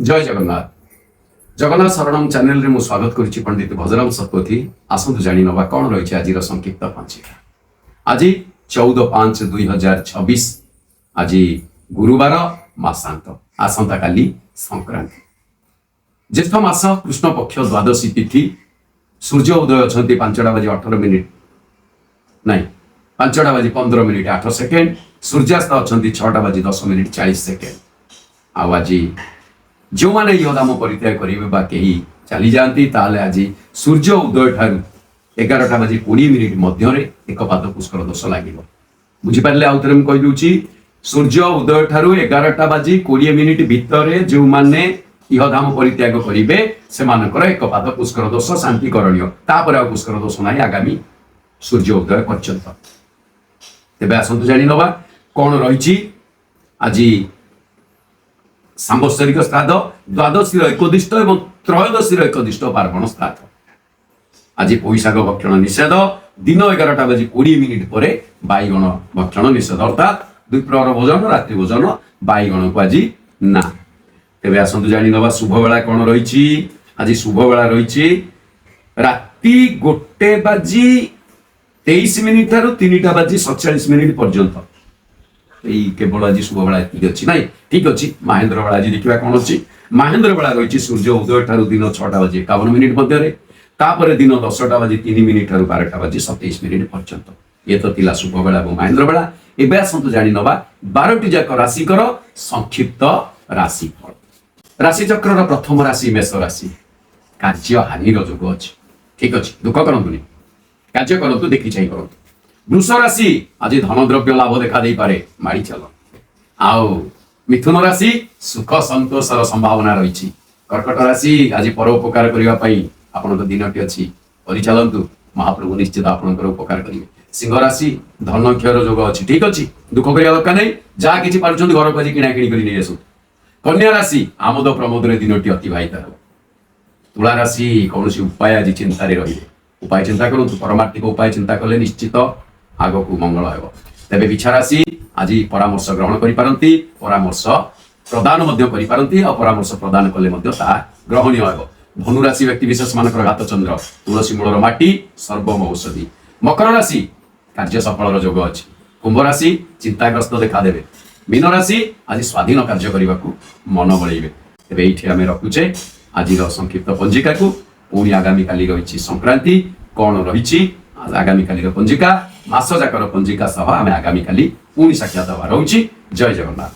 ଜୟ ଜଗନ୍ନାଥ। ଜଗନ୍ନାଥ ଶରଣମ ଚ୍ୟାନେଲରେ ମୁଁ ସ୍ୱାଗତ କରୁଛି ପଣ୍ଡିତ ଭଜରାମ ଶତପଥୀ। ଆସନ୍ତୁ ଜାଣିନେବା କ'ଣ ରହିଛି ଆଜିର ସଂକ୍ଷିପ୍ତ ପଞ୍ଜିକା। ଆଜି 14/5/2026, ଆଜି ଗୁରୁବାର, ମାସାନ୍ତ, ଆସନ୍ତାକାଲି ସଂକ୍ରାନ୍ତି। ଜ୍ୟେଷ୍ଠ ମାସ କୃଷ୍ଣ ପକ୍ଷ ଦ୍ୱାଦଶୀ ତିଥି। ସୂର୍ଯ୍ୟ ଉଦୟ ଅଛନ୍ତି 5ଟା ବାଜି 18 ମିନିଟ୍, ନାଇଁ, 5ଟା ବାଜି 15 ମିନିଟ୍ 8 ସେକେଣ୍ଡ। ସୂର୍ଯ୍ୟାସ୍ତ ଅଛନ୍ତି 6ଟା ବାଜି 10 ମିନିଟ୍ 40 ସେକେଣ୍ଡ। ଆଉ ଆଜି ଯେଉଁମାନେ ଇହଧାମ ପରିତ୍ୟାଗ କରିବେ ବା କେହି ଚାଲିଯାଆନ୍ତି, ତାହେଲେ ଆଜି ସୂର୍ଯ୍ୟ ଉଦୟ ଠାରୁ 11ଟା ବାଜି 20 ମିନିଟ୍ ମଧ୍ୟରେ ଏକ ପାଦ ପୁଷ୍କର ଦୋଷ ଲାଗିବ। ବୁଝିପାରିଲେ? ଆଉ ଥରେ ମୁଁ କହିଦେଉଛି, ସୂର୍ଯ୍ୟ ଉଦୟ ଠାରୁ 11ଟା ବାଜି 20 ମିନିଟ୍ ଭିତରେ ଯେଉଁମାନେ ଇହଧାମ ପରିତ୍ୟାଗ କରିବେ, ସେମାନଙ୍କର ଏକ ପାଦ ପୁଷ୍କର ଦୋଷ ଶାନ୍ତି କରଣୀୟ। ତାପରେ ଆଉ ପୁଷ୍କର ଦୋଷ ନାହିଁ ଆଗାମୀ ସୂର୍ଯ୍ୟ ଉଦୟ ପର୍ଯ୍ୟନ୍ତ। ତେବେ ଆସନ୍ତୁ ଜାଣିନେବା କ'ଣ ରହିଛି ଆଜି ସାମ୍ବତ୍ସରିକ ଶ୍ରାଦ୍ଧ, ଦ୍ୱାଦଶୀର ଏକୋଦିଷ୍ଟ ଏବଂ ତ୍ରୟୋଦଶୀର ଏକୋଦିଷ୍ଟ ପାର୍ବଣ ଶ୍ରାଦ୍ଧ। ଆଜି ପୋଇଶାଗ ଭକ୍ଷଣ ନିଷେଧ। ଦିନ 11ଟା ବାଜି 20 ମିନିଟ୍ ପରେ ବାଇଗଣ ଭକ୍ଷଣ ନିଷେଧ, ଅର୍ଥାତ୍ ଦ୍ୱିପ୍ରହର ଭୋଜନ, ରାତ୍ରି ଭୋଜନ ବାଇଗଣକୁ ଆଜି ନା। ତେବେ ଆସନ୍ତୁ ଜାଣିନେବା ଶୁଭ ବେଳା କ'ଣ ରହିଛି। ଆଜି ଶୁଭ ବେଳା ରହିଛି ରାତି 1 ବାଜି 23 ମିନିଟ୍ ଠାରୁ 3ଟା ବାଜି 47 ମିନିଟ୍ ପର୍ଯ୍ୟନ୍ତ। ଏଇ କେବଳ ଆଜି ଶୁଭ ବେଳା ଏତିକି ଅଛି। ନାଇଁ, ଠିକ ଅଛି। ମାହେନ୍ଦ୍ର ବେଳା ଆଜି ଦେଖିବା କ'ଣ ଅଛି। ମାହେନ୍ଦ୍ର ବେଳା ରହିଛି ସୂର୍ଯ୍ୟ ଉଦୟ ଠାରୁ ଦିନ 6ଟା ବାଜି 51 ମିନିଟ୍ ମଧ୍ୟରେ, ତାପରେ ଦିନ 10ଟା ବାଜି 3 ମିନିଟ୍ ଠାରୁ 12ଟା ବାଜି 27 ମିନିଟ୍ ପର୍ଯ୍ୟନ୍ତ। ଇଏ ତ ଥିଲା ଶୁଭ ବେଳା ଏବଂ ମାହେନ୍ଦ୍ର ବେଳା। ଏବେ ଆସନ୍ତୁ ଜାଣିନବା 12ଟି ଯାକ ରାଶିଙ୍କର ସଂକ୍ଷିପ୍ତ ରାଶିଫଳ। ରାଶିଚକ୍ରର ପ୍ରଥମ ରାଶି ମେଷ ରାଶି। କାର୍ଯ୍ୟ ହାନିର ଯୋଗ ଅଛି। ଠିକ ଅଛି, ଦୁଃଖ କରନ୍ତୁନି, କାର୍ଯ୍ୟ କରନ୍ତୁ, ଦେଖି ଚାହିଁ କରନ୍ତୁ। ବୃଷ ରାଶି, ଆଜି ଧନଦ୍ରବ୍ୟ ଲାଭ ଦେଖା ଦେଇପାରେ, ମାଡ଼ି ଚାଲ। ଆଉ ମିଥୁନ ରାଶି, ସୁଖ ସନ୍ତୋଷର ସମ୍ଭାବନା ରହିଛି। କର୍କଟ ରାଶି, ଆଜି ପରୋପକାର କରିବା ପାଇଁ ଆପଣଙ୍କ ଦିନଟି ଅଛି, କରିଚାଲନ୍ତୁ, ମହାପ୍ରଭୁ ନିଶ୍ଚିତ ଆପଣଙ୍କର ଉପକାର କରିବେ। ସିଂହ ରାଶି, ଧନ କ୍ଷୟର ଯୋଗ ଅଛି। ଠିକ ଅଛି, ଦୁଃଖ କରିବା ଦରକାର ନାହିଁ। ଯାହା କିଛି ପାରୁଛନ୍ତି ଘରକୁ ଆଜି କିଣା କିଣି କରି ନେଇ ଆସନ୍ତୁ। କନ୍ୟା ରାଶି, ଆମୋଦ ପ୍ରମୋଦରେ ଦିନଟି ଅତିବାହିତ ହେବ। ତୁଳା ରାଶି, କୌଣସି ଉପାୟ ଆଜି ଚିନ୍ତାରେ ରହିବେ। ଉପାୟ ଚିନ୍ତା କରନ୍ତୁ, ପରମାର୍ଥିକ ଉପାୟ ଚିନ୍ତା କଲେ ନିଶ୍ଚିତ ଆଗକୁ ମଙ୍ଗଳ ହେବ। ତେବେ ବିଛା ରାଶି, ଆଜି ପରାମର୍ଶ ଗ୍ରହଣ କରିପାରନ୍ତି, ପରାମର୍ଶ ପ୍ରଦାନ ମଧ୍ୟ କରିପାରନ୍ତି, ଆଉ ପରାମର୍ଶ ପ୍ରଦାନ କଲେ ମଧ୍ୟ ତାହା ଗ୍ରହଣୀୟ ହେବ। ଧନୁ ରାଶି ବ୍ୟକ୍ତି ବିଶେଷ ମାନଙ୍କର ଘାତ ଚନ୍ଦ୍ର, ତୁଳସୀ ମୂଳର ମାଟି ସର୍ବମ ଔଷଧି। ମକର ରାଶି, କାର୍ଯ୍ୟ ସଫଳର ଯୋଗ ଅଛି। କୁମ୍ଭ ରାଶି, ଚିନ୍ତାଗ୍ରସ୍ତ ଦେଖାଦେବେ। ମୀନ ରାଶି, ଆଜି ସ୍ୱାଧୀନ କାର୍ଯ୍ୟ କରିବାକୁ ମନ ବଳେଇବେ। ତେବେ ଏଇଠି ଆମେ ରଖୁଛେ ଆଜିର ସଂକ୍ଷିପ୍ତ ପଞ୍ଜିକାକୁ। ପୁଣି ଆଗାମୀ କାଲି ରହିଛି ସଂକ୍ରାନ୍ତି। କ'ଣ ରହିଛି ଆଗାମୀ କାଲିର ପଞ୍ଜିକା, ମାସ ଯାକର ପଞ୍ଜିକା ସହ ଆମେ ଆଗାମୀ କାଲି ପୁଣି ସାକ୍ଷାତ ହେବା। ରହୁଛି, ଜୟ ଜଗନ୍ନାଥ।